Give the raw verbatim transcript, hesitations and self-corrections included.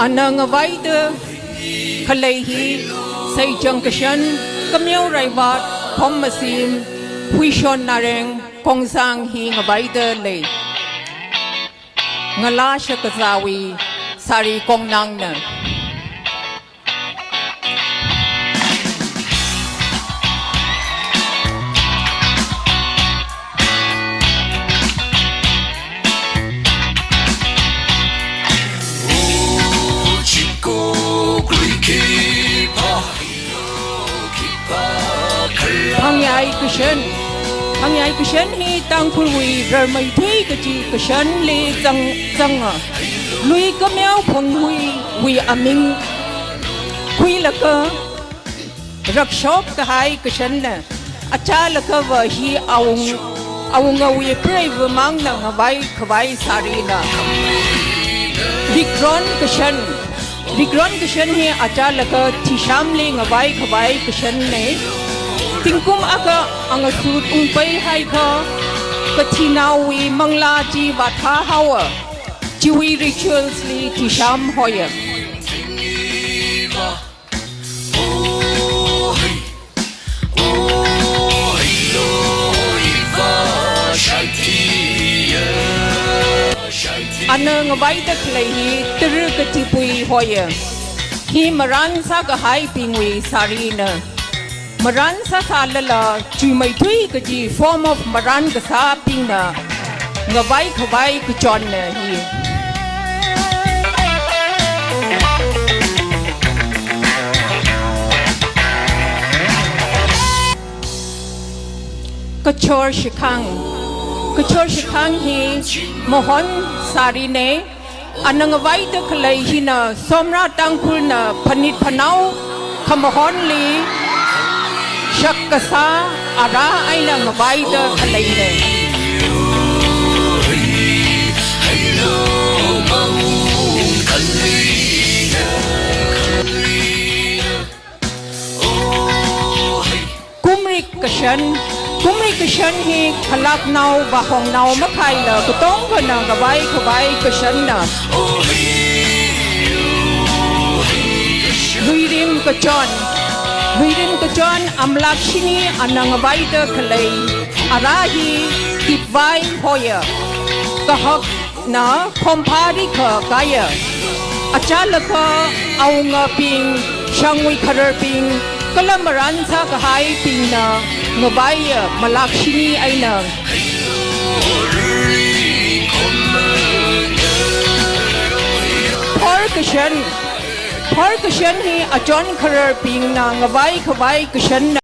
Ana ngavaida khalei hi Seichang kashan, Kameo Raivat, Khommasim, Huishon Nareng, Kongsang hi ngavaida lei. Ngalā shakazāwui sari kongnangna. Phangyai kashan. Phangyai kashan hi Tangkhulwui rarmeithui kaji kashanli zang, zanga. Lui kameo phanghuiwui aming khuilaga rakshok kahai kashanna. Achālakha va hi awung, awungawui preiva mangna ngavai khavai sarina. Rikron kashan. Rikron kashan hi achālakha thishamli ngavai khavai kashanna. Tingkum akha angasut ungpai haikha, kathinaowui manglā chi vāthā haowa. Chiwui rituals li thisham hoya. Ana ngavaida khalei hi tara katipui hoya. Hi maran sākahaibingwui sarina. Maran sāsālala chuimeithui kaji form of maran kasābingna ngavai khavai kachonna hi. Kachor shikhang. Kachor shikhang hi mahon sarina. Ana ngavaida khalei hina Somra Tangkhulna phanit phanao khamahonli shak kasā ara eina ngavaida khaleina. Kumrik kashan. Kumrik kashan hi khalaknao vāhongnao makhaila katongkhana ngavai khavai kashanna. Luirim kachon. Luirim kachon amlak shini ana ngavaida khalei ara hi tipvai hoya. Kahak na khomphari kha kaya. Achālakha awungabing, shangwui khararbing, kala maran sākahaibingna ngavaiya malak shini eina. Phor kashan. Phor kashan hi achon khararbingna ngavai khavai kashanna.